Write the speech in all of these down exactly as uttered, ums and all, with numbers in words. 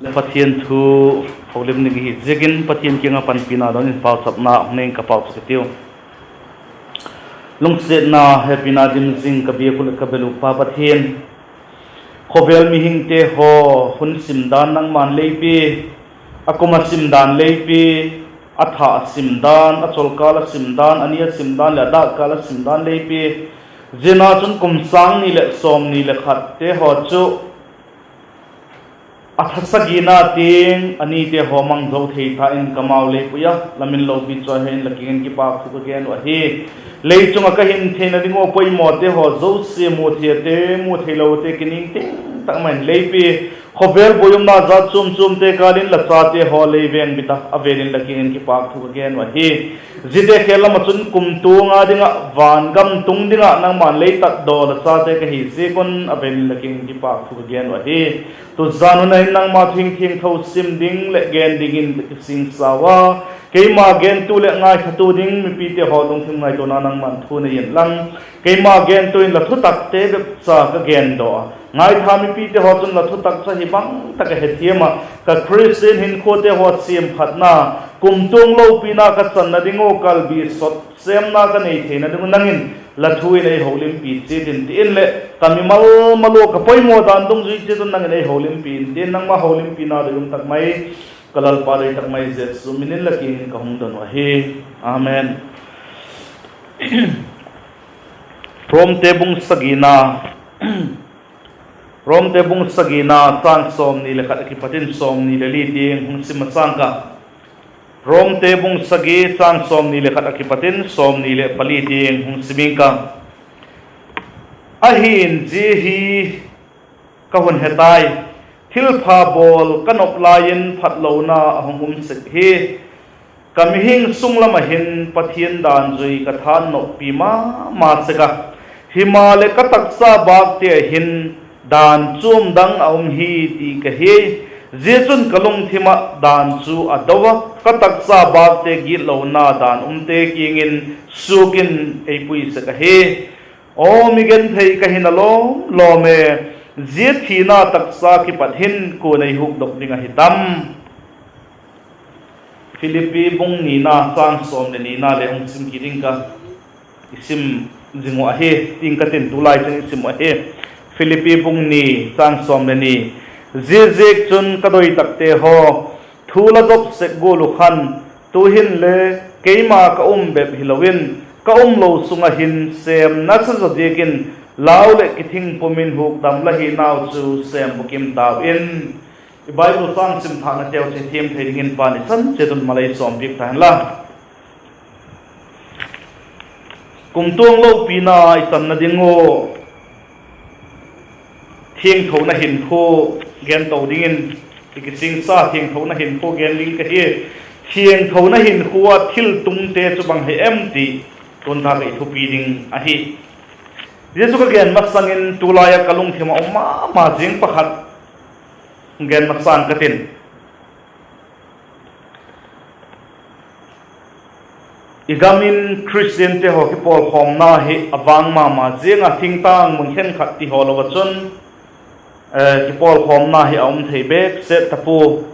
Pathian thu holim ding hi ziakin Pathian kiang ah panpina don in pauchapna hung nei ing ka, pauchap i tiu. Lungsiatna, hepina dim zing ka biak uh leh ka bel uh Pa Pathian, khawvel mihingte haw hun sim dan nangma'n lei pia, a kum a sim dan lei pia, a tha a sim dan, a chawlkâl a sim dan, a ni a sim dan leh a dâkkâl a sim dan lei pia. Zia na chun kum sâng ni leh sawmni leh khatte haw chu a tha sagina tiang a nite haw mang zo thei ta in ka mau lei pui a, la min lopi chu a he in la kiang in kipâk thu ka gen uh ahi. Lei chung ah ka hin theina ding ua poimawte haw zosia, mu thei ate, mu theilote kiningting tak mai in lei pia. Khawvel buai umna jat chuam chuamte kâl in la chate haw lei veng bit a, a vêl in la kiang in kipâk thu ka gen uh ahi. Ziate khêl lam ah chun kumtuang a ding ah, van gam tung ding ah nangma'n lei tatdaw la chate ka hi ziak un a vêl in la kiang in kipâk thu ka gen uh ahi. Tuzan hun ah hin nangma thu hing thiangtho sim ding leh gen dingin ka kisingsa ua, keima gentu leh ngaithatu ding mipite haw lungthim ngaituana nangma'n thu nei inlang, keima gentu in la thutakte bep cha ka gendaw a, ngaitha mipite haw chun la thutak chu hi bang tak a hethiam ah, ka Khristian hinkhuate haw siamphatna, kumtuang lopina ka channa ding ua kalbi sot sêmna ka nei theina ding un nang in la thu in ei holimpi chiat in, ti in leh ka mimal mal ua ka poimaw dan dungzui chiat un nang in ei holimpi in, tin nangma holimpina doi um tak mai, ka Lalpa doi tak mai Jesu min in la kiang in ka hung don uh ahi. Amen. Romte bung sagina, Romte bung sagina châng sawmni leh khat a kipat in sawmni leh li tiang hung sim a sâng ka. Romte bung sagi châng sawmni leh khat a kipat in sawmni leh pali tiang hung sim ing ka. Ahi'n zia hi ka hun he tai, thilpha bawl ka nop lai in phatlona a hung um sek hi. Ka mihing sung lam ah hin Pathian dan zui ka than noppi ma ma sek a, himaleh ka taksa bâkte ah hin dan chuam dang a um hi ti ka hi. Zia chun ka lungthim ah dan chu a do a, ka taksa bâkte gitlona dan umte kiang in suak in ei pui sek ahi. Aw mi genthei ka hin a lawm lawm e, zia thina taksa kipat hin kua'n ei hukdok ding ahi tam? Philippi bung nina châng sawm leh nina le hung sim kit ding ka, i sim zing uh ahi, ting ka tin tulai chun i sim uh ahi. Philippi bung ni châng sawm leh ni. Ziaziakchun ka doi takte haw, thu la zop sek gual uh khan, tu'hin le keima ka um bep hilo in, ka umlo sung ah hin sêm nasa zaw diak in, lau leh kithing pum in hukdam la hinau chu sêm bukim tau in. I Bible châng sim thâknateu chu thiam thei dingin Pa'n i chan chiat un malei sawmpiak ta hen la. Kumtuang lopina i channa ding ua thiangthona hinkhua gen to dingin i kisingsa, thiangthona hinkhua gen ding ka hi. Thiangthona hinkhua ah thiltungte chu bang hi em ti tun tak ah i thupi ding ahi. Zia chu ka gen masang in tulai ah ka lungthim ah um ma ma zing pakhat gen masang ka tin. I gam in Khristiante haw kipawlkhawmna hi a vang ma ma ziang a, thingtâng mun khenkhat ti haw lo ah chun, eh, kipawlkhawmna hi a um thei bêk set ta pua.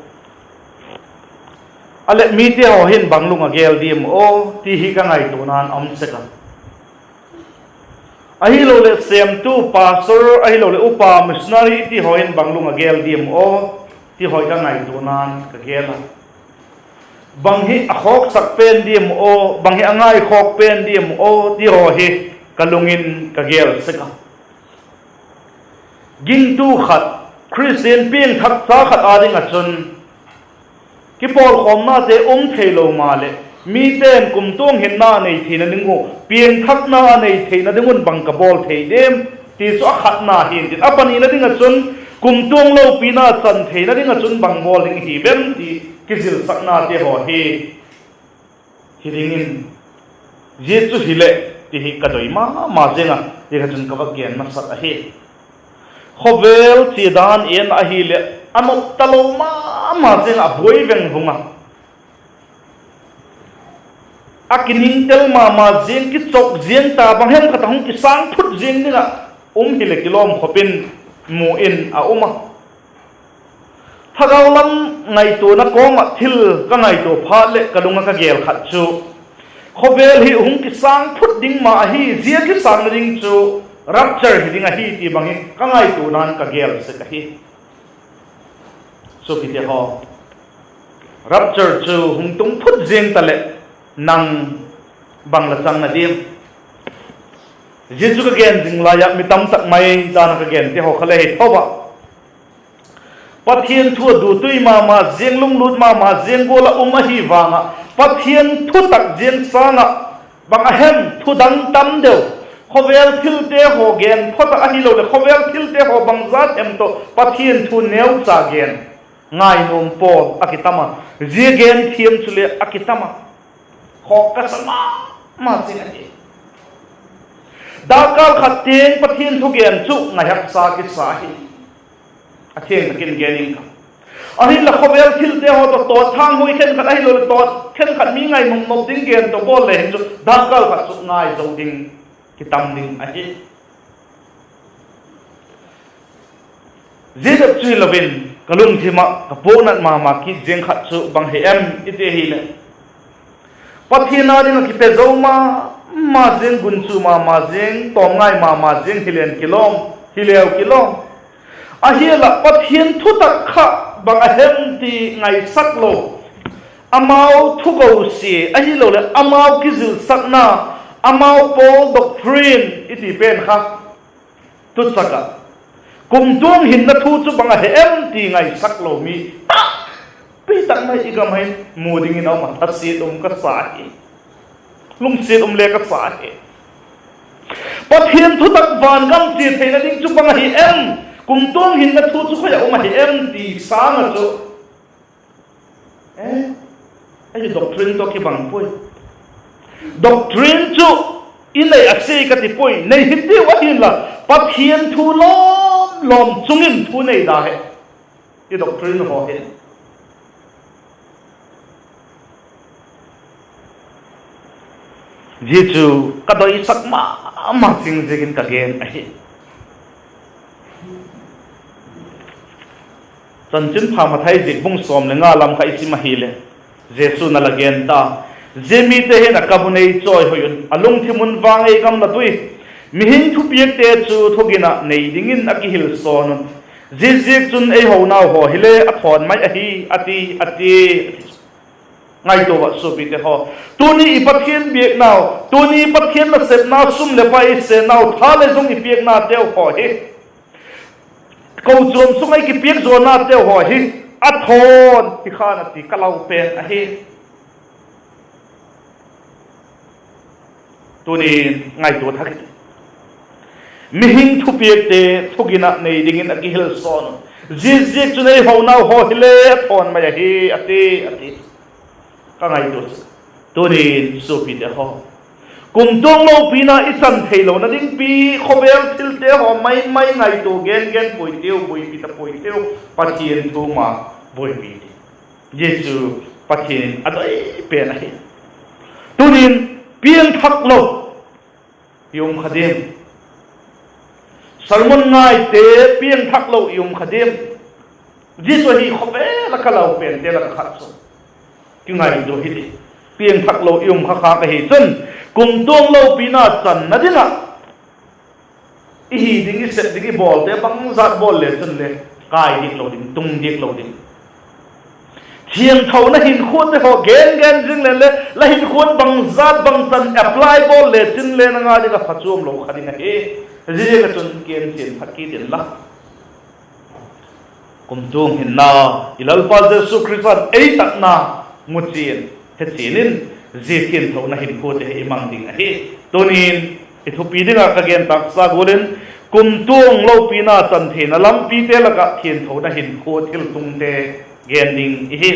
A leh mite haw hin bang lung a gel diam aw ti hi ka ngaituana'n a um sek a. Ahiloleh sêmtu, pastor, ahiloleh upa, missionary ti haw hin bang lung a gel diam aw ti haw hi ka ngaituana'n ka gel a. Bang hi a khawksak pen diam aw, bang hi a ngaikhawk pen diam aw ti haw hi ka lung in ka gel sek a. Gingtu khat, Khristian piangthakcha khat â ding ah chun kipawlkhawmnate um theilo maleh, mite'n kumtuang hinna a nei theina ding uh, piangthakna a nei theina ding un bang ka bawl thei diam ti chu a khatna hi'ntin, a panina ding ah chun kumtuang lopina chan theina ding ah chun bang bawl ding hi vem ti kizilsaknate haw hi hi dingin, zia chu hileh ti hi ka doi ma ma ziang a, zia kha chun ka va gen masat ahi. Khawvel chia dan en ahileh a nop talo ma ma ziang a, a buai veng vung a, a kiningtel ma ma ziang, kichok ziang ta, bang hem khat a hung kisâng phut ziang ding ah um hileh kilawm khop in mu in a um a. Thagau lam ngaituana kawm ah thil ka ngaitua phat leh ka lung ah ka gel khat chu, khawvel hi hung kisâng phut ding ma ahi, zia kisângna ding chu rapture hi ding ahi ti bang hi ka ngaituana'n ka gel sek ahi. Suapite haw, rapture chu hung tung phut ziang taleh nang bang la chang na diam? Zia chu ka gen ding lai ah mi tamtak mai dan ah ka gente haw kha le hi tho ah, Pathian thu a dutui ma ma ziang, lunglut ma ma ziang gual ah um ahi vang ah, Pathian thutak ziang sâng ah bang a hem thu dang tam deu, khawvel thilte haw gen phot ah ahiloleh khawvel thilte haw bangza hem tawh Pathian thu neucha gen, ngainuam pawl a kitam a, zia gen thiam chule a kitam a, khawk ka sa ma ma zing ahi. Dakkal khat tiang Pathian thugen chu ngai haksa kisa hi. A thiang tak in gen ing ka. Ahinla khawvel thilte haw tawh tawt thâng hui khenkhat ahiloleh tawt khenkhat mi ngainuam nop ding gen tawh bawl le hin chu dakkal khat chu ngai zo ding kitam ding ahi. Zia bep chu hilo in ka lungthim ah ka puaknat ma ma kit ziang khat chu bang hi em i ti ahileh, Pathian â ding ah kipe zo ma ma ziang, gunchu ma ma ziang, tawm ngai ma ma ziang, hileu kilawm, hileu kilawm, ahi'nla Pathian thutak kha bang a hem ti ngaisak lo, amau thugosia ahiloleh amau kizilsakna, amau pawl doctrine i ti pen kha, tuchak ah kumtuang hinna thu chu bang ahi em ti ngaisak lo mi tampi tak mai i gam ah hin mu dingin a um a, thasiat um ka sa hi, lungsiat um le ka sa hi. Pathian thutak vangam chia theina ding chu bang ahi em, kumtuang hinna thu chu khoi ah um ahi em ti sâng ah chu, ei, doctrine tawh kibang puai. Doctrine chu i nei a si ka ti puai, nei hi tiu ahinla, Pathian thu lawm lawm chung in thu nei da hi i doctrine haw hi. Zia chu ka doisak ma ma zing ziakin ka gen ahi. Chanchinpha Mathai ziak bung sawm leh nga lam kha i sim ahileh, Jesu'n a la gen ta, zia mite hin a kam un ei chawihoi un, a lungthim un vang ei gamlat ui. Mihing thupiakte chu thugin ah nei dingin a kihilsawn un, ziaziakchun ei honau haw hile a thawn mai ahi, a ti, a ti. Ngaitua ah suapite haw, tuni i Pathian biaknau, tuni Pathian nasepna, sum leh pai i sennau, tha leh zung i piaknateu haw hi, kochuam sung ah i kipiak zawnateu haw hi a thawn hi khan a ti ka lau pen ahi. Tunin ngaitua thak i ti. Mihing thupiakte thugin ah nei dingin a kihilsawn un, ziaziakchun ei honau haw hile a thawn mai ahi, a ti, a ti. Ka ngaitua chu, tunin suapite haw, kumtuang lopina i chan theilona dingpi, khawvel thilte haw mai mai ngaitua gen gen puai tiu, buaipi ta puai tiu, Pathian thu ma buaipi ti. Zia chu Pathian in a doi pen ahi. Tunin piangthak lo i um kha diam? Sermon ngaite piangthak lo i um kha diam? Zia chu ahi khawvel ah ka lau pente lak ah khat chu. Kingaitua hi ti. Piangthak lo i um kha khâk ahi chun, kumtuang lopina channa ding ah i hi ding, i sep ding, i bawlte bangzat bawl le chun le, kai diak lo ding, tung diak lo ding. Thiangthona hinkhuate haw gen gen zing le le, la hinkhuat bangzat bangchan apply bawl le chin le, nang â ding ah phachuam lo kha ding ahi. Ziaziak ah chun kiang chian thak kit inla, kumtuang hinna, i Lalpa Jesu Khrista'n ei tatna mu chian, he chian in, zia thiangthona hinkhuate hi i mang ding ahi. Tunin i thupi ding ah ka gen tâksa gual in, kumtuang lopina chan theina lampite lak ah thiangthona hinkhua thiltungte gen ding i hi.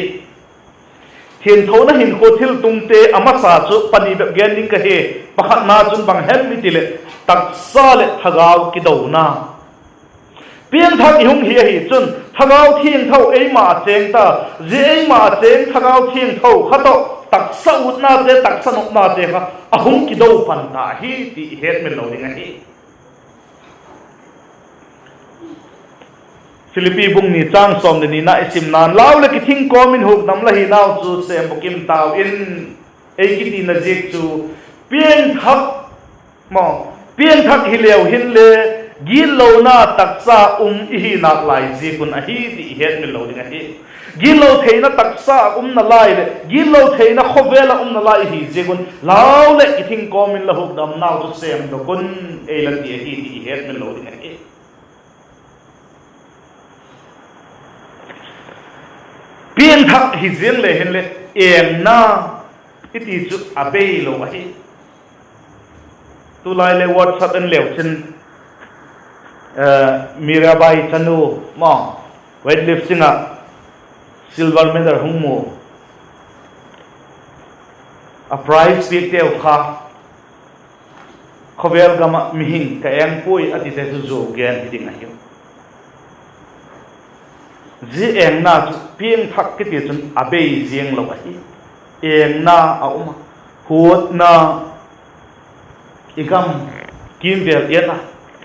Thiangthona hinkhua thiltungte a masa chu pani bep gen ding ka hi. Pakhatna chun bang hem i ti leh, taksa leh thagau kidona. Piangthak i hung hi ahi chun Thagau Thiangtho eima ah chêng ta, zia eima ah chêng Thagau Thiangtho kha tawh taksa utnate, taksa nopnate kha a hung kido pan ta ahi ti i hetmil lo ding ahi. Philippi bung ni châng sawm leh nina i simna'n, lau leh kithing kawm in hukdam la hinau chu sêm bukim tau in, ei kitina ziak chu piangthak maw, piangthak hileu hinle, gitlona taksa um i hi nalai ziak un ahi ti i hetmil lo ding ahi. Gitlo theina taksa um nalai leh gitlo theina khawvel ah um nalai i hi ziak un, lau leh kithing kawm in la hukdamnau chu sêmdok un, ei la ti ahi ti i hetmil lo ding ahi. Piangthak hi ziang le hinle, engna i ti chu a bei lo ahi. Tulai le WhatsApp en leu chin, Mirabai chanu maw, weightlifting ah silver medal hung mu, a prize piakteu kha, khawvel gam ah mihing ka eng puai a tite chu zuau gen hi ding ahiu. Zia engna chu piangthak kiti chun a bei ziang lo ahi. Engna a um a, huatna, i gam kimvêl et a,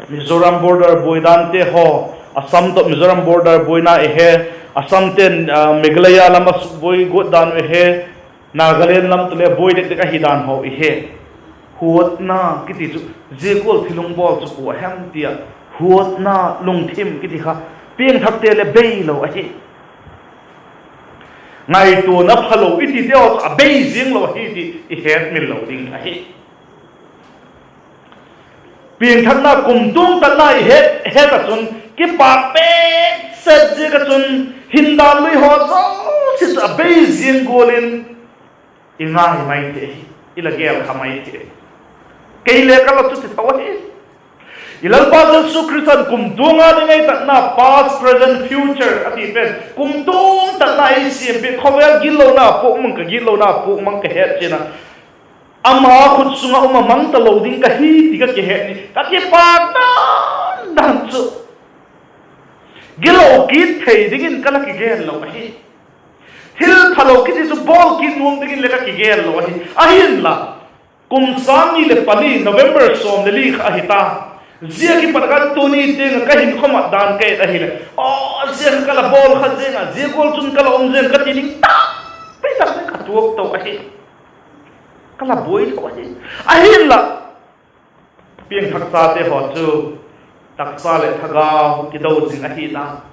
Mizoram border buai dante haw, Assam tawh Mizoram border buaina i he, Assam ten Meghalaya lam a sukbuai guat dan uh i he, Nagaland lam tawh le buai dekdek ahi dan haw i he. Huatna kiti chu, zia gual thil hung bawl chu kua hem ti ah, huatna, lungthim kiti kha piangthakte le bei lo ahi. Ngaituana phalo i tite haw chu a bei ziang lo ahi ti i hetmil lo ding ahi. Piangthakna kumtuang tatna i het het ah chun, kipâk pek set ziak ah chun, hindan lui haw zosia chu a bei ziang gual in i ngai mai thei ahi, i la gel kha mai thei ahi. Kei le ka la chu ti tho ahi. I Lalpa Jesu Khrista'n kumtuang a ding ei tatna past, present, future a ti pen kumtuang tatna ei siam piak, khawvel gitlona puak mang, ka gitlona puak mang ka het chian a, ama khut sung ah um a mang talo ding ka hi ti ka kihet ni, ka kipâk dan dan chu gilo kit thei dingin ka la kigel lo ahi. Thil phalo kiti chu bawl kit nuam dingin le ka kigel lo ahi. Ahinla, kum sâng ni leh pani November sawm leh li kha ahi ta. Zia kipat khan tuni tiang ah ka hinkhua mat dan ka et ahileh, aw, zia kha ka la bawl kha zing a, zia gual chun ka la um zing ka ti ding tampi tak ka tuak to ahi. Ka la buai to ahi. Ahinla, piangthak chate haw chu taksa leh thagau kido zing ahi ta.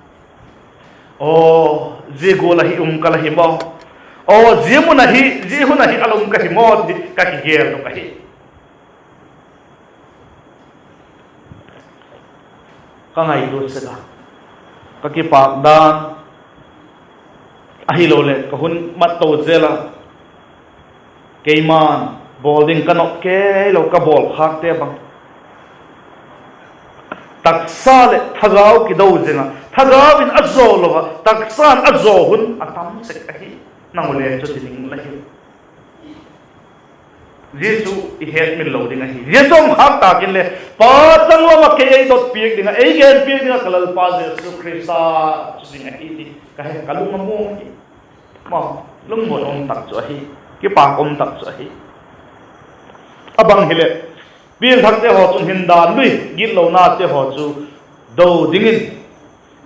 Aw, zia gual ahi um ka la hi maw? Aw, zia mun ahi, zia hun ahi a la um ka hi maw ti ka kigel lo ahi. Ka ngaitua sek a, ka kipâk dan, ahiloleh ka hun mat to zel a, keima'n bawl ding ka nop kei lo ka bawl khâkte bang, taksa leh thagau kido zing a, thagau in a zaw lo a, taksa'n a zaw hun a tam sek ahi. Nang u le chu ti ding la hi. Zia chu i hetmil lo ding ahi. Zia chu um khâk tâk inle, Pa changlam ah kei ei dot piak ding ah, ei gen piak ding ah ka Lalpa Jesu Khrista chu ding ahi ti ka he, ka lung a muang hi. Maw, lungmuan um tak chu ahi, kipâk um tak chu ahi. A bang hileh, piangthakte haw chun hindan lui, gitlonate haw chu do dingin,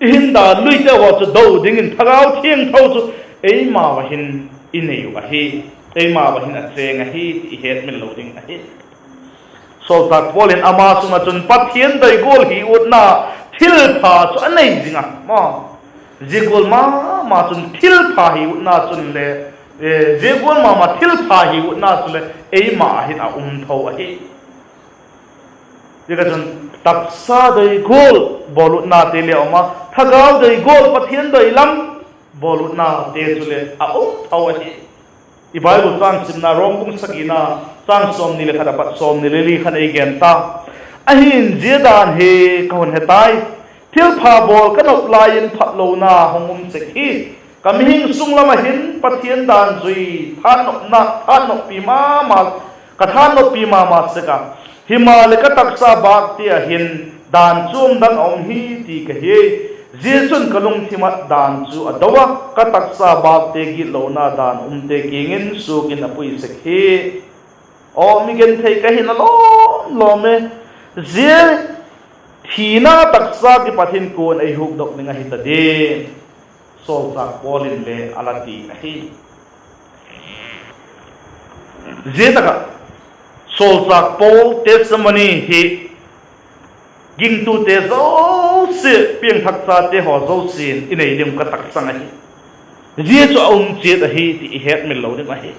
i hindan luite haw chu do dingin Thagau Thiangtho chu eimau ah hin i nei uh ahi, eimau ah hin a chêng ahi ti i hetmil lo ding ahi. Sawltak Paul in ama sung ah chun Pathian doi gual hi utna thilpha chu a nei zing a, maw. Zia gual ma ma chun thilpha hi utna chun le, zia gual ma ma thilpha hi utna chule eima ah hin a um tho ahi. Ziaka chun taksa doi gual bawlutnate le a um a, thagau doi gual Pathian doi lam bawlutnate chule a um tho ahi. I Bible châng simna Rom bung sagina, châng sawmni leh khat apat sawmni le li khan ei gen ta. Ahi'n zia dan hi ka hun he tai, thilpha bawl ka nop lai in phatlona hung um sek hi. Ka mihing sung lam ah hin Pathian dan zui, thanopna, thanoppi ma ma, ka thanoppi ma ma sek a. Himaleh ka taksa bâkte ah hin dan chuam dang a um hi ti ka hi. Zia chun ka lungthim ah dan chu a do a, ka taksa bâkte gitlona dan umte kiang in suak in a pui sek hi. Aw, mi genthei ka hina lawm lawm e. Zia thina taksa kipat hin kua'n ei hukdok ding ahi ta diam? Sawlchâk Paul in le a la ti ahi. Zia tak ah sawlchâk Paul testimony hi gingtute zosia, piangthakchate haw zosia'n i nei ding ka taksang ahi. Zia chu a um chiat ahi ti i hetmil lo ding ahi.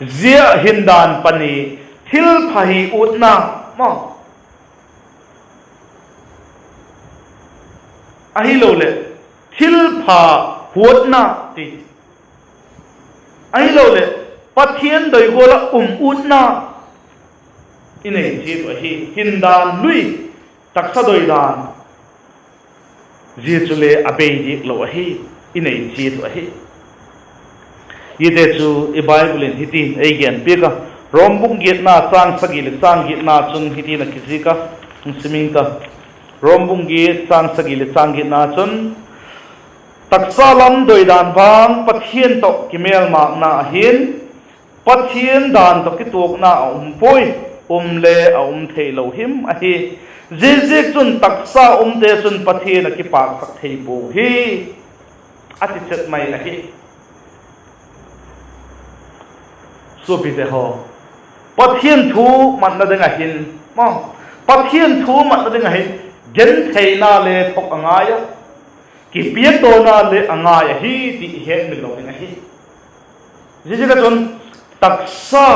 Zia hin dan pani, thilpha hi utna, ma, ahiloleh thilpha huatna ti, ahiloleh Pathian doi gual ah um utna i nei chiat uh ahi. Hin dan lui, taksa doi dan, zia chule a bei diak lo ahi, i nei chiat uh ahi. Ziate chu i Bible in hitin ei gen piak a, Rom bung giatna châng sagi leh châng giatna chun hitin a kizik a, hung sim ing ka. Rom bung giat châng sagi leh châng giatna chun, taksa lam doi dan vang Pathian tawh kimêlmâkna ahi'n, Pathian dan tawh kituakna a um puai, um le a um theilo him ahi. Ziaziakchun taksa umte chun Pathian a kipâksak thei puau hi, a ti chet mai ahi. Suapite haw, Pathian thu matna ding ahi'n, Pathian thu matna ding ahi'n, gentheina le thuak a ngai a, kipiakdawna le a ngai ahi ti i hetmil lo ding ahi. Ziaziak ah chun taksa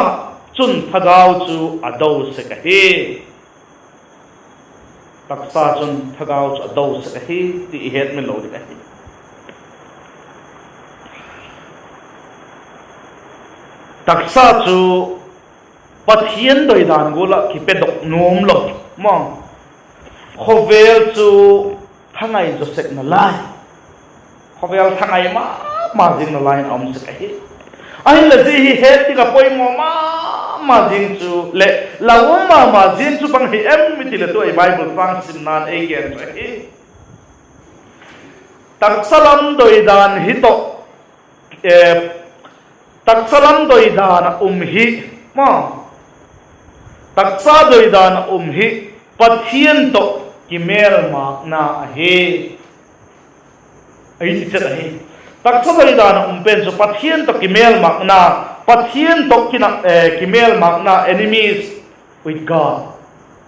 chun thagau chu a do sek ahi. Taksa chun thagau chu a do sek ahi ti i hetmil lo ding ahi. Taksa chu Pathian doidan gual ah kipedok nuam lo, ma, khawvel chu thangai zaw sekna lai, khawvel thangai ma ma zingna lai in a um sek ahi. Ahinla zia hi het ding ah poimaw ma ma zing chu leh lau um ma ma zing chu bang hi em i ti leh, tu ei Bible châng simna'n ei gen chu ahi. Taksa lam doidan hi tawh, taksa lam doidan ah um hi, ma, taksa doidan ah um hi Pathian tawh kimêlmâkna ahi, ei ti chet ahi. Taksa doidan ah um pen chu Pathian tawh kimêlmâkna, Pathian tawh kina, kimêlmâkna, enemies with God,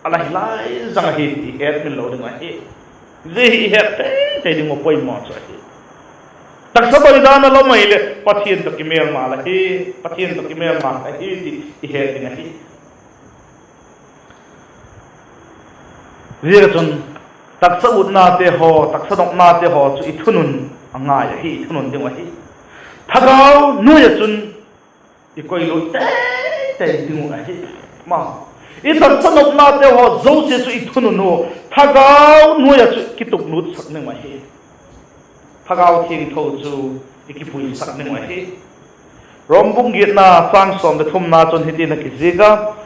a la hi lai zang ahi ti hetmil lo ding ahi. Zia hi i het tei tei ding uh poimaw chu ahi. Taksa doidan a la um ahileh Pathian tawh kimêlma la hi, Pathian tawh kimêlma la hi ti i het ding ahi. Ziak ah chun taksa utnate haw, taksa nopnate haw chu i thunun a ngai ahi, i thunun ding uh ahi. Thagau nuai ah chun i koilut tei tei ding uh ahi. Ma, i taksa nopnate haw zosia chu i thunun u, thagau nuai ah chu kituklut sak ding uh ahi. Thagau Thiangtho chu i kipuisak ding uh ahi. Rom bung giatna châng sawm leh thumna chun hitin a kizik a,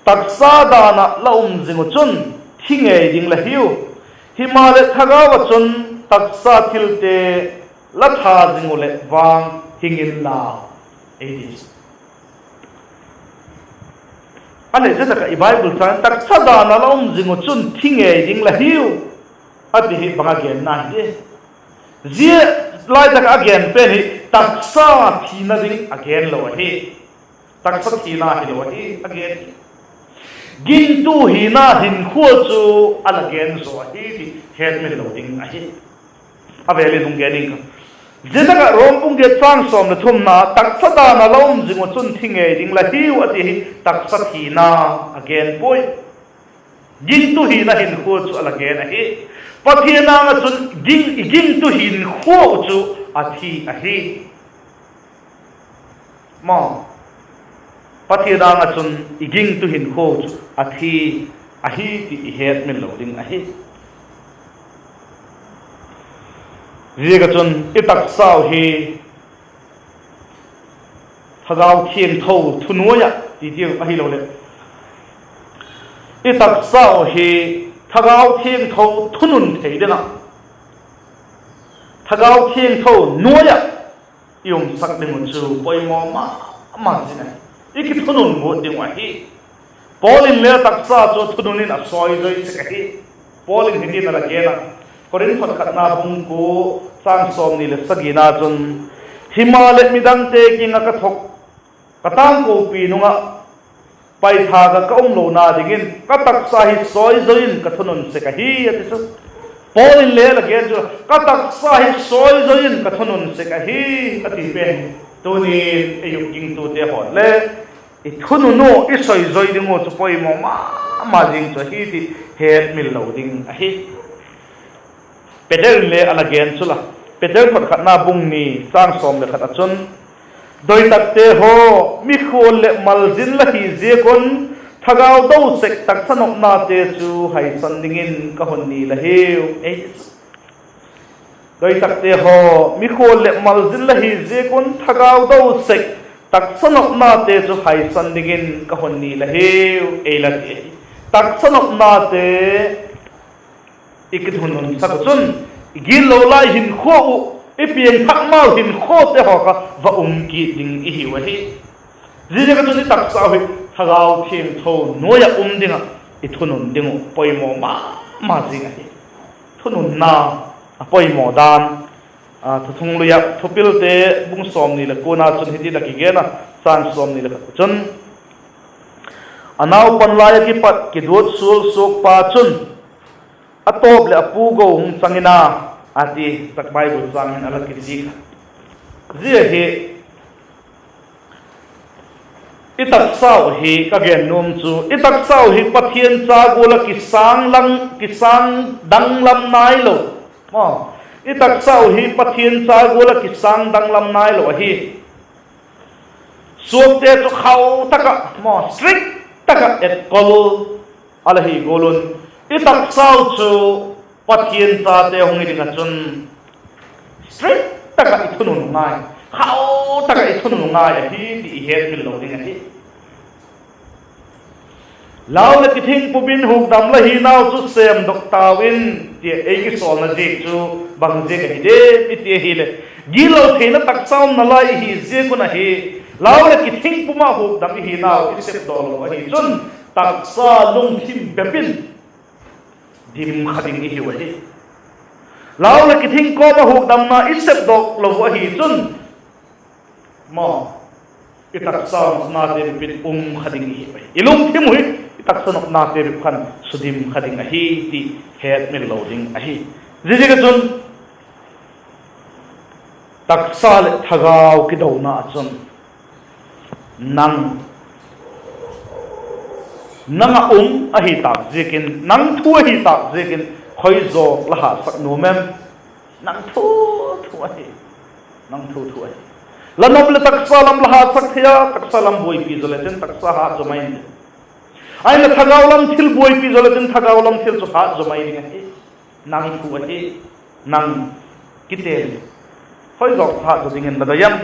taksa dan ah la um zing uh chun thi ngei ding la hiu; himaleh thagau ah chun taksa thilte la tha zing uh leh vang hing inla, ei ti. A leh zia tak ah i Bible châng, taksa dan ah la um zing uh chun thi ngei ding la hiu, a ti hi bang a genna hi? Zia lai tak ah a gen pen hi taksa thina ding a gen lo ahi. Taksa thina hilo ahi a gen hi. Gingtu hina hinkhua chu a la gen zaw ahi ti hetmil lo ding ahi. A vêl in hung gen ing ka. Zia tak ah Rom bung giat châng sawm leh thumna, taksa dan ah la um zing uh chun thi ngei ding la hiu, a ti hi taksa thina a gen puai. Gingtu hina hinkhua chu a la gen ahi. Pathian âng ah chun ging, i gingtu hinkhua uh chu a thi ahi. Ma, Pathian âng ah chun i gingtu hinkhua uh chu a thi ahi ti i hetmil lo ding ahi. Ziak ah chun i taksau hi Thagau Thiangtho thunuai ah ti diu ahiloleh, i taksau hi Thagau Thiangtho thunun thei ding ah, Thagau Thiangtho nuai ah i umsak ding uh chu poimaw ma ma zing ahi. I kithunun ngut ding uh ahi. Paul in le taksa chu thunun in a sawizoi sek ahi. Paul in hitin a la gen a, Korinth khatna bung kua, châng sawmni leh sagina chun, Himaleh midangte kiang ah ka thok, ka tângkopi nung ah paithâk ah ka um lona dingin ka taksa hi sawizoi in ka thunun sek ahi, a ti chu. Paul in le a la gen chu, Ka taksa hi sawizoi in ka thunun sek ahi, a ti pen. Tuni'n ei uh gingtute haw le i thunun uh i sawizoi ding uh chu poimaw ma ma zing chu ahi ti hetmil lo ding ahi. Peter in le a la gen chu la, Peter khatna bung ni, châng sawm leh khat ah chun, Doitakte haw, mikhual leh malzin la hi ziak un, thagau do sek taksa nopnate chu haisan dingin ka hun ngen ahiu. Doitakte haw, mikhual leh malzin la hi ziak un, thagau do sek taksa nopnate chu haisan dingin ka hun ngen ahiu, ei la ti ahi. Taksa nopnate i kithununsak uh chun, i gitlo lai hinkhua uh, i piangthak mau hinkhuate haw kha va um kit ding i hiu ahi. Ziaziak ah chun i taksa uh hi Thagau Thiangtho nuai ah um ding ah i thunun ding uh poimaw ma ma zing ahi. Thununna a poimaw dan, Thuthunglui ah Thupilte bung sawmni leh kuana chun hiti tak i gen a, châng sawmni leh khat chun, A naupan lai ah kipat kiduat sual suakpa chun a tawp leh a pu go hung chang in a, a ti tak Bible châng hin a la kizik a. Zia hi i taksau hi ka gen nuam chu, i taksau hi Pathian cha gual ah kisâng danglam, kisâng danglam nailo. Maw, i taksau hi Pathian cha gual ah kisâng danglam nailo ahi. Suakte chu khau tak ah, maw, strict tak ah etkol a la hi gual un, i taksau chu Pathian chate hung hi ding ah chun strict tak ah i thunun ngai, khau tak ah i thunun ngai ahi ti i hetmil lo ding ahi. Lau leh kithing pum in hukdam la hinau chu sêmdok tau in, ti ei kisawlna ziak chu bang ziak ahi diam i ti ahileh, gitlo theina taksa umna lai i hi ziak un ahi. Lau leh kithing pum ah hukdam i hinau i sepdok lo ahi chun, taksa lungthim bep in dim kha ding i hiu ahi. Lau leh kithing kawm ah hukdamna i sepdok lo ahi chun, maw, i taksa nopnate bep in um kha ding i hiu ahi. I lungthim uh hi i taksa nopnate bep khan sudim kha ding ahi ti hetmil lo ding ahi. Ziaziak ah chun taksa leh thagau kidona ah chun nang, nang ah um ahi tâk ziakin, nang thu ahi tâk ziakin, khoizaw la hatsak nuam em? Nang thu thu ahi. Nang thu thu ahi. La nop leh taksa lam la hatsak thei a, taksa lam buaipi zaw lechin taksa hat zaw mai in, ahinla thagau lam thil buaipi zaw lechin thagau lam thil chu hat zaw mai ding ahi. Nang thu ahi. Nang kiten, khoizaw hat zaw dingin la doi em?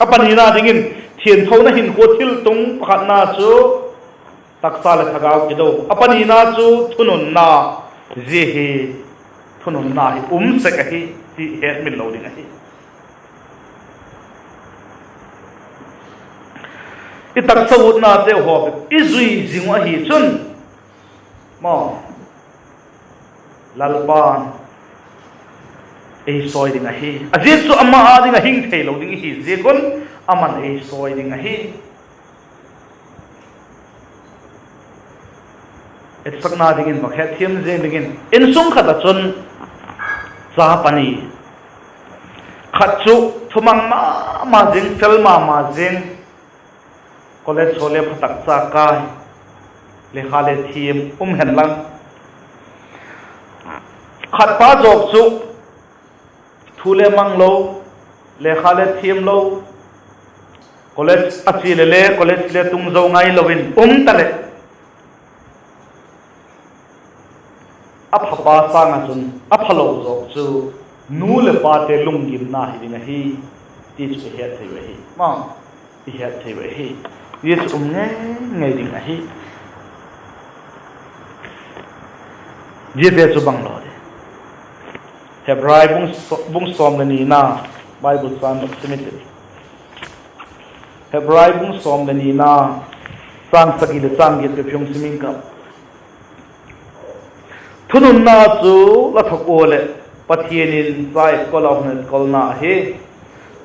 A panina dingin, thianthona hinkhua thiltung pakhatna chu taksa leh thagau kido. A panina chu thununna. Zia hi thununna hi um sek ahi ti hetmil lo ding ahi. I taksa utnateu haw bep i zui zing uh ahi chun, maw, Lalpa'n ei sawi ding ahi. A ziak chu ama â ding ah hing theilo ding i hi ziak un, ama'n ei sawi ding ahi. Etsakna dingin, vak hetthiam ziang dingin, insung khat ah chun cha pani, khat chu thumang ma ma zing, fel ma ma zing, college haw le pha tak cha kai, lekha le thiam um hen lang, khat pa zawk chu thu le mang lo, lekha le thiam lo, college a chia le le college le tung zo ngai lo in um taleh, a phapa sâng ah chun a phalo zawk chu nu leh pate lunggimna hi ding ahi ti chu i het thei uh ahi. Ma, i het thei uh ahi. Zia chu um ngei ngei ding ahi. Ziate chu bang lo di? Hebrai bung sawm leh nina, Bible châng sim i ti. Hebrai bung sawm leh nina, Châng sagi leh châng giat bep hung sim ing ka. Thununna chu la thok ua leh, Pathian in cha etkol a hun etkolna ahi.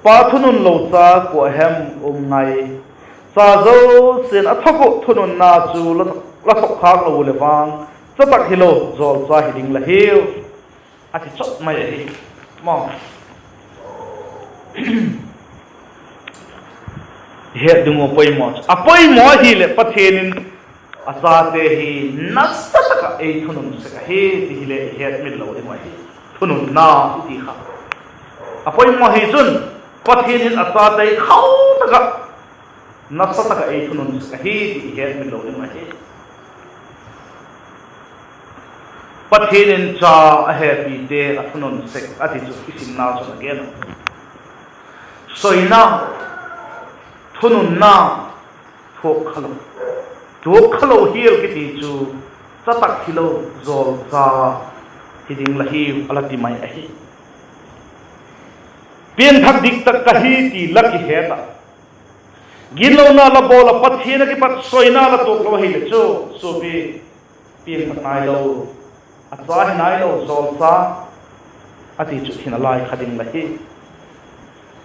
Pa thunun lo cha kua hem um ngai? Cha zosia'n a thok uh thununna chu la, la thok khâk lo u leh vang, cha tak hilo, jawlcha hi ding la hiu, a ti chawp mai ahi. Maw, het ding uh a poimaw chu, a poimaw ahileh Pathian in a chate hi nasa tak ah ei thunun sek ahi ti hileh i hetmil lo ding uh ahi. Thununna i ti kha a poimaw hi chun, Pathian in a chate khau tak ah, nasa tak ah ei thunun sek ahi ti i hetmil lo ding uh ahi. Pathian in cha a hepite a thunun sek a ti chu i simna chun a gen a. Soina, thununna, thuak kha lo, thuak kha lo hial kiti chu, cha tak hilo, jawlcha hi ding la hiu a la ti mai ahi. Piangthak dik tak ka hi ti la kihet ah, ginlona la bawl ah Pathian a kipat soina la tuak lo ahileh chu, suapi, piangthak nailo, a cha hi nailo, jawlcha, a ti chu hi nalai kha ding la hi.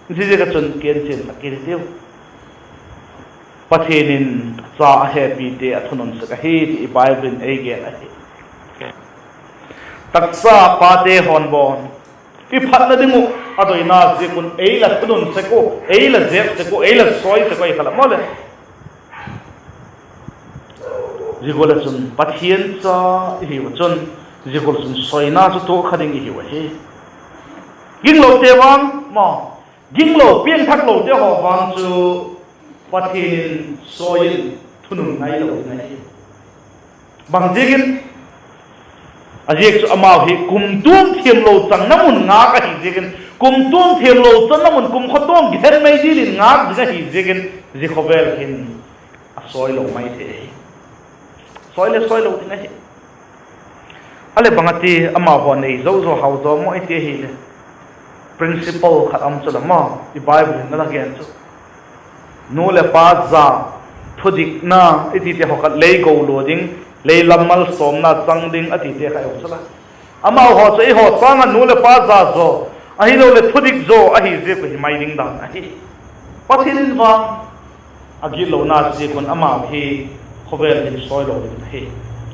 Ziaziak ah chun kienchian tak kit hitiu. Pathian in cha a hepite a thunun sek ahi ti i Bible in ei gen ahi. Taksa pate haw'n bawn, i phatna ding uh a doina ziak un ei la thunun sek uh, ei la zep sek uh, ei la sawi sek uh ahi kha la maw leh. Zia gual ah chun Pathian cha i hiu a chun, zia gual chun soina chu tuak kha ding i hiu ahi. Ginglote vang maw, ginglo piangthaklote haw vang chu Pathian in sawi in thunun ngailo ding ahi. Bangziakin? A ziak chu amau hi kumtuang thiamlo channa mun ngâk ahi ziakin, kumtuang thiamlo channa mun, kumkhawtuang kihen mei dil in ngâk ding ahi ziakin, zia khawvel hin a sawilo mai thei ahi. Sawi le sawilo ding ahi. A leh bang a ti, amau haw nei zo zaw hau zaw maw i ti ahileh, principle khat um chu la maw, i Bible in a la gen chu, nu leh pa za, thudikna i tite haw khat lei go lua ding, lei lam malsawmna chang ding a tite kha um chu la. Amau haw chu eihaw sâng ah nu leh pa za zaw, ahiloleh thudik zaw ahi ziak uh hi mai ding dan ahi. Pathian in vang a gitlona ziak un amau hi khawvel hin sawilo ding ahi.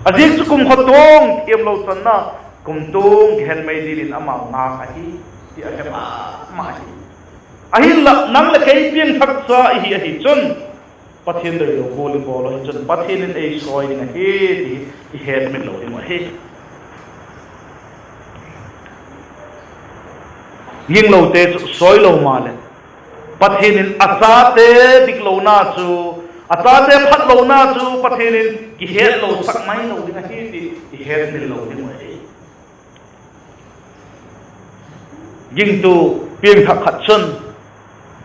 A ziak chu kumkhawtuang thiamlo channa, kumtuang kihen mei dil in amau ngâk ahi, ti a he ma ma hi. Ahinla nang leh kei piangthak cha i hi ahi chun, Pathian doilo gual i bawl uh hi chun Pathian in ei sawi ding ahi ti i hetmil lo ding uh ahi. Ginglote chu sawilo maleh, Pathian in a chate diklona chu, a chate phatlona chu Pathian in kihetlosak mailo ding ahi ti i hetmil lo ding uh ahi. Gingtu piangthak khat chun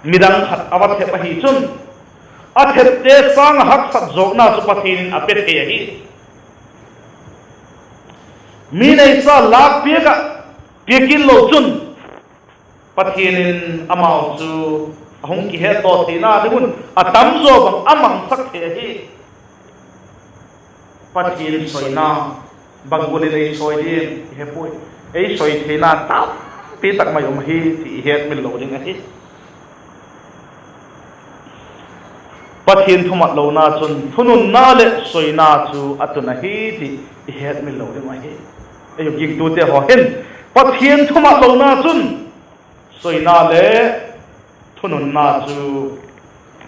midang khat a va thep ahi chun, a thepte sâng ah haksat zawkna chu Pathian in a pe thei ahi. Mi neisa lâk piak ah, piak kit lo chun, Pathian in amau chu a hung kihetdaw theina ding un a tam zaw bang a mangsak thei ahi. Pathian sawina bang gual in ei sawi diam i he puai. Ei sawi theina tampi tak mai um ahi ti i hetmil lo ding ahi. Pathian thumatlona chun thununna leh sawina chu a tun ahi ti i hetmil lo ding ahi. Ei gingtute haw hin, Pathian thumatlona chun sawina le thununna chu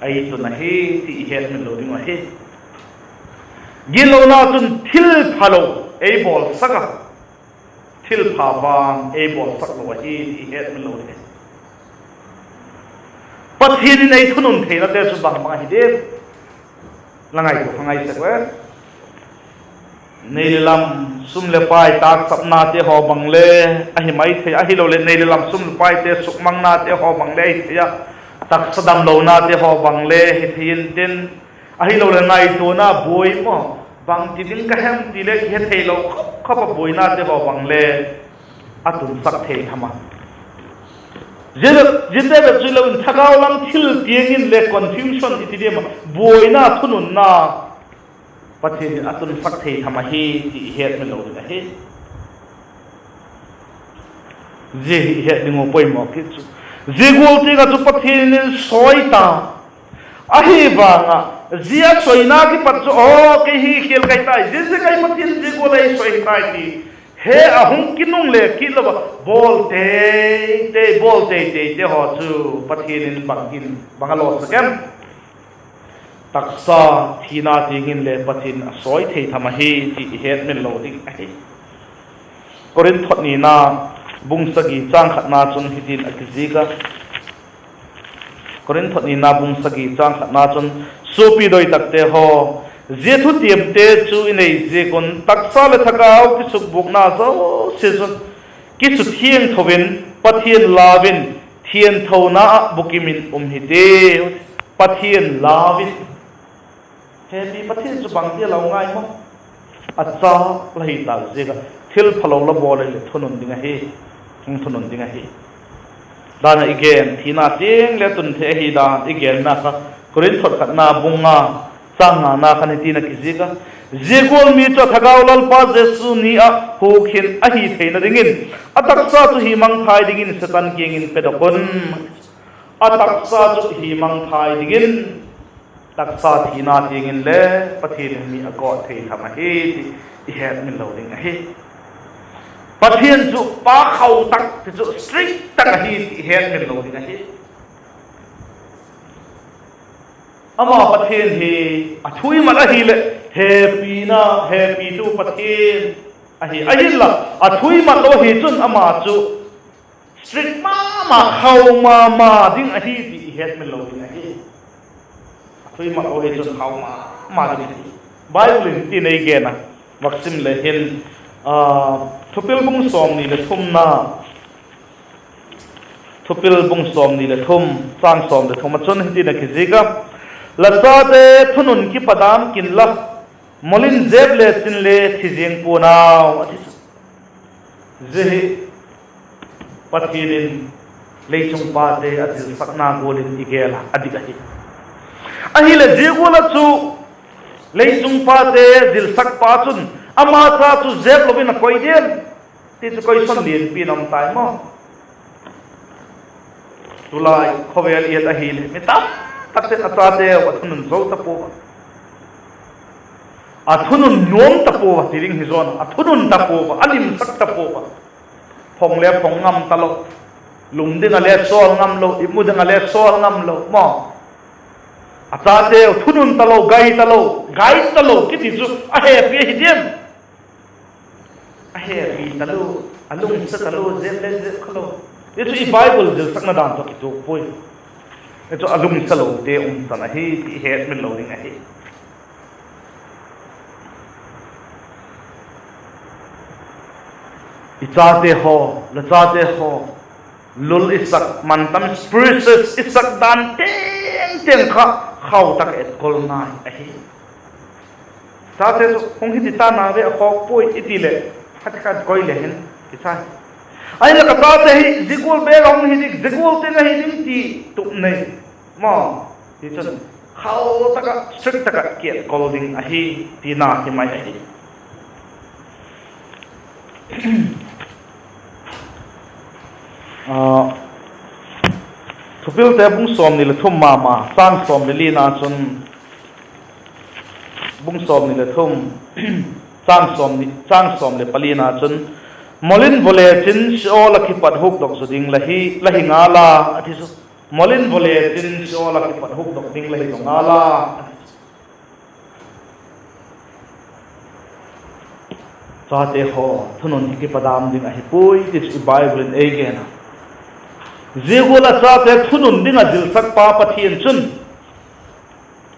ei tun ahi ti i hetmil lo ding ahi. Gitlona chun thil phalo ei bawlsak a, thilpha vang ei bawlsak lo ahi ti i hetmil lo ding ahi. Pathian in ei thunun theinate chu bang bang ahi diam? La ngaitua kha ngai sek ve. Nei le lam, sum leh pai tâksapnate haw bang le ahi mai thei, ahiloleh nei le lam, sum leh paite sukmangnate haw bang le ahi thei a, taksa damlonate haw bang le hi thei intin, ahiloleh ngaituana buai maw, bangti ding ka hem ti le kihe theilo khop khop a buainate haw bang le a tunsak thei tham a. Zia, ziate bep chu hilo in thagau lam thil tiang in le confusion i ti diam ah, buaina thununna Pathian in a tunsak thei tham ahi ti i hetmil lo ding ahi. Zia hi i het ding uh poimaw kit chu, zia gual tiang ah chu Pathian in sawi ta. Ahi vang ah, zia sawina kipat chu, aw, kei hi khial kai tai, zia zia kai Pathian zia gual ei sawi tai ti he a hung kinungle kit lo a, bawl teitei, bawl teiteite haw chu Pathian in bang hin, bang a lawsak em? Taksa thina tiang in le Pathian a sawi thei tham ahi ti i hetmil lo ding ahi. Korinth thot nina bung sagi châng khatna chun hitin a kizik a. Korinth thot nina bung sagi châng khatna chun, Suapi doi takte haw, zia thutiamte chu i nei ziak un taksa leh thagau kisukbuakna zosia chun kisuthiangtho in, Pathian lau in thianthona ah bukim in um hitiu. Pathian lau in. Hepi Pathian chu bangti a lau ngai maw? A cha la hi tâk ziak ah thilphalo la bawl leh thunun ding ahi, hung thunun ding ahi. Dan ah i gen thina tiang le tun thei ahi dan i genna kha Korinth thot khatna bung nga châng ngana khan hitin a kizik a, Zia gual mi chu a thagau Lalpa Jesu ni ah hukhin ahi theina dingin a taksa chu himangthai dingin Setan kiang in pedok un. A taksa chu himangthai dingin, taksa thina tiang in le Pathian in mi a gawt thei tham ahi ti i hetmil lo ding ahi. Pathian chu pa khau tak ti chu strict tak ahi ti i hetmil lo ding ahi. Ama Pathian hi a thu i mat ahileh hepina, hepitu Pathian ahi, ahinla a thu i mat lo ahi chun ama chu strict ma ma, khau ma ma ding ahi ti i hetmil lo ding ahi. A thu i mat lo ahi chun khau ma ma ding ahi. Bible in hitin ei gen a, vak sim le hin, Thuthung bung sawmni leh thumna, Thuthung bung sawmni leh thum, châng sawm leh thum ah chun hitin a kizik a, La chate thunun kipadam kin la, mol in zep le chin le thi ziang pua'n au, a ti chu. Zia hi Pathian in leichung pate a zilsakna gual in i gel a, a dik ahi. Ahileh zia gual ah chu leichung pate zilsakpa chun ama cha chu zep lo in a koi diam ti chu question lianpi in um tai maw. Tulai khawvel i et ahileh mi tam takte'n a chateu a thunun zo ta pua a, a thunun nuam ta pua a ti ding hi zawn a, a thunun ta pua a, a limsak ta pua a. Phong le phong ngam talo, lum ding ah le sawl ngam lo, imu ding ah le sawl ngam lo maw. A chateu thunun talo, gai talo, gai talo kiti chu a hepi ahi diam? A hepi talo, a lungsa talo, zep le zep kha lo. Zia chu i Bible zilsakna dan tawh kituak puai. Zia chu a lungsa lote um chan ahi ti i hetmil lo ding ahi. I chate haw, la chate haw, lul i sak, mantam, precious i sak dan tengteng kha khau tak a etkol ngai ahi. Chate chu hung hi ti ta na ve, a khawk puai i ti leh, khat khat koi le hin kichai. Ahinla ka chate hi zia gual bek a hung hi ding, zia gual teng ahi ding ti tup nei maw. Tichun khau tak ah, strict tak ah ki etkol ding ahi tina hi mai ahi. Thupilte bung sawmni leh thum ma ma, châng sawm leh lina chun, bung sawmni leh thum, châng sawm, châng sawm leh palina chun, Mol in vaw le chin Sheol ah kipat hukdok zaw ding la hi, la hi ngal a, a ti chu. Mol in vaw le chin Sheol ah kipat hukdok ding la hi zaw ngal a, a ti chu. Chate haw, thunun hi kipadam ding ahi puai ti chu i Bible in ei gen a. Zia gual ah chate thunun ding ah zilsakpa Pathian chun,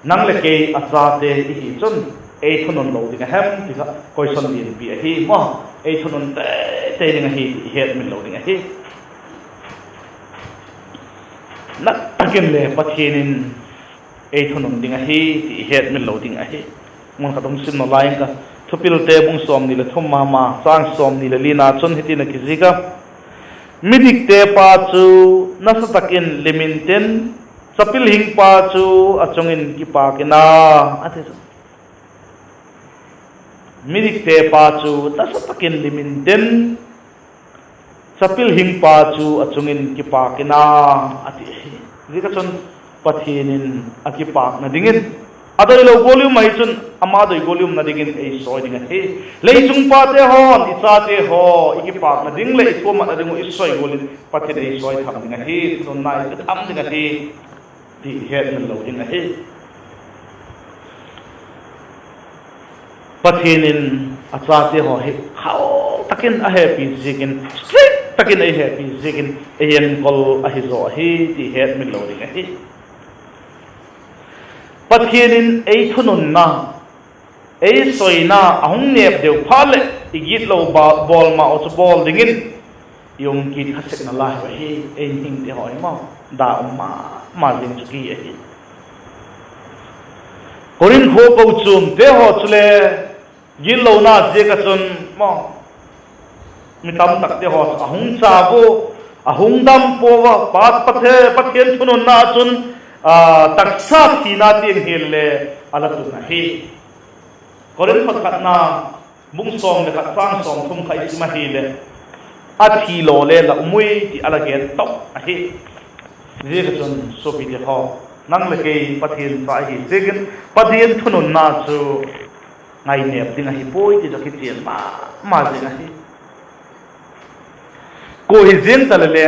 nang leh kei a chate i hi chun, ei thunun lo ding a hem ti kha question lianpi ahi maw. Ei thunun teitei ding ahi ti i hetmil lo ding ahi. Nat tak in le Pathian in ei thunun ding ahi ti i hetmil lo ding ahi. Mun khat um sim nalai ing ka, Thupilte bung sawmni leh thum ma ma, châng sawmni leh lina chun hitin a kizik a, Midikte pa chu nasa tak in lim intin, chapil hingpa chu a chung in kipâk in a, a ti chu. Midikte pa chu nasa tak in lim intin, chapil hingpa chu a chung in kipâk in a, a ti ahi. Ziak ah chun Pathian in a kipâkna dingin, a doilo gual i um ahi chun ama doi gual i umna dingin ei sawi ding ahi. Lei chung pate haw'n i chate haw i kipâkna ding leh i thuamatna ding uh i sawi gual in Pathian ei sawi tham ding ahi, thununna ei pe tham ding ahi, ti hetmil lo ding ahi. Pathian in a chate haw hi khau tak in a hepi ziakin, strict tak in ei hepi ziakin ei enkol ahi zaw ahi ti hetmil lo ding ahi. Pathian in ei thununna, ei sawina a hung nêp deu phat leh i gitlo ba-, bawl ma uh chu bawl dingin i um kit kha sekna lai uh ahi, ei hingte haw hi maw, da um ma ma zing chu ki ahi. Korinth khua kochuamte haw chule gitlona ziak ah chun maw, mi tamtakte haw chu a hung cha ua, a hung dam pua a, Pa, Pathe-, Pathian thununna chun, a, taksa thina tiang hial le a la tun ahi. Korinth pakhatna bung sawm leh khat châng sawmthum kha i sim ahileh, a thi law le la um ui ti a la gen tawp ahi. Ziak ah chun suapite haw, nang leh kei Pathian cha i hi ziakin Pathian thununna chu ngainêp ding ahi puai ti chu kichian ma ma zing ahi. Kua hi ziang ta leh le,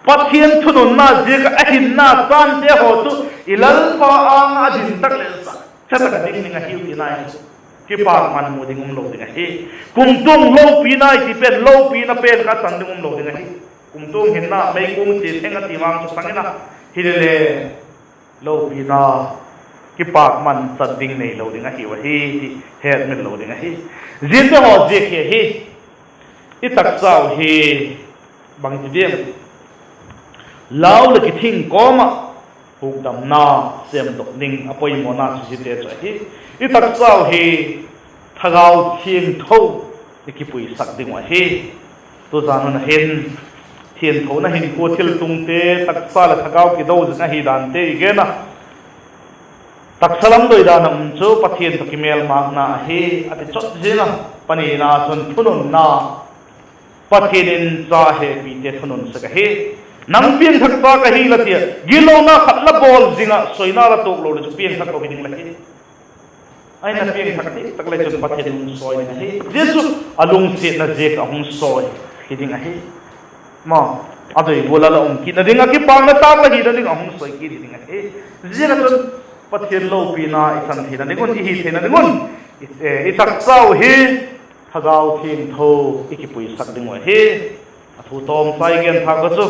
Pathian thununna ziak ah a hinna chânte haw chu i Lalpa âng ah a din tak leh sa, sa tak a ding ding ahiu ti nai chu kipâkman mu ding um lo ding ahi. Kumtuang lopina i ti pen, lopina pen kha chan ding um lo ding ahi. Kumtuang hinna meikuang chia theng a ti vang chu sâng in a, hile le lopina kipâkman chan ding neilo ding ahiu ahi ti hetmil lo ding ahi. Ziate haw ziak hi ahi. I taksau hi bang i ti diam? Lau leh kithing kawm ah hukdamna sêmdok ding a poimawna chu ziate chu ahi. I taksau hi Thagau Thiangtho i kipuisak ding uh ahi. Tuzan hun a hin thianthona hinkhua thiltungte, taksa leh thagau kido zing ahi dante i gen a. Taksa lam doi dan a um chu Pathian tawh kimêlmâkna ahi, a ti chot ziang a. Panina chun thununna, Pathian in cha hepite thunun sek ahi. Nang piangthak cha ka hi la ti a, gitlona khat la bawl zing ah sawina la tuak lo leh chu piangthak lo hi ding la hi. Ahin a piangthak tak leh chun Pathian in hung sawi ding ahi. Zia chu a lungsiatna ziak a hung sawi hi ding ahi. Ma, a doi gual a la um kitna ding, a kipâkna tâk la hina ding a hung sawi kit hi ding ahi. Ziak ah chun Pathian lopina i chan theina ding un, i hi theina ding un, i, eh, i taksau hi Thagau Thiangtho i kipuisak ding uh ahi. A thu tawm chai gen thâk ka chu,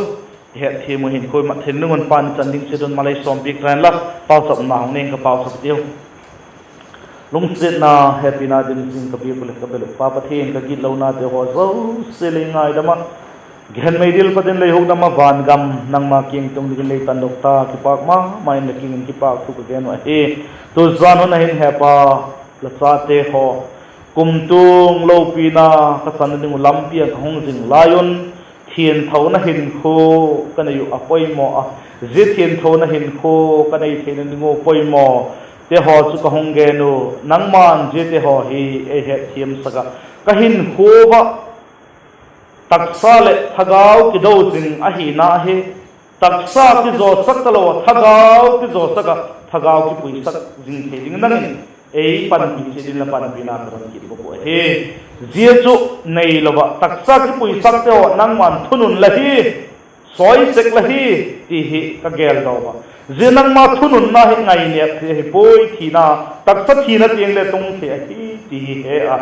i hetthiam uh hin khuai mat thei ding un, pan i chan ding chiat un malei sawmpiak ta inla, pauchapna hung nei ing ka, pauchap tiu. Lungsiatna, hepina dim zing ka biak uh leh ka bel uh Pa Pathian, ka gitlonate haw zosia lei ngaidam ah, gehen meidil pat in lei hukdam ah, van gam nangma kiang tung dingin lei tandok ta, kipâk ma ma in la kiang in kipâk thu ka gen uh ahi. Tuzan hun a hin he Pa, la chate haw kumtuang lopina ka channa ding uh lampi ah ka hung zing lai un, thianthona hinkhua ka nei uh a poimaw a, zia thianthona hinkhua ka nei theina ding uh poimawte haw chu ka hung gen uh, nangma'n ziate haw hi ei hetthiamsak ah, ka hinkhua ah taksa leh thagau kido zing ahina hi, taksa kizawsak talo ah thagau kizawsak ah, thagau kipuisak zing thei ding nang in ei panpi chiat in la panpina ka don kit bawk uh ahi. Zia chu neilo ah taksa kipuisakte haw nangma'n thunun la hi, sawi sek la hi, ti hi ka gel daw a. Zia nangma thununna hi ngainêp thei ahi puai, thina, taksa thina tiang le tung thei ahi ti hi he a,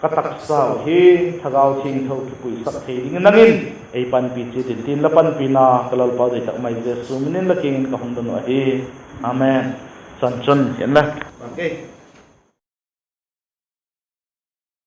ka taksau hi Thagau Thiangtho kipuisak thei dingin nang in ei panpi chiat in, tin la panpina ka Lalpa doi tak mai Jesu min in la kiang in ka hung don uh ahi. Amen. Chan chun hian la.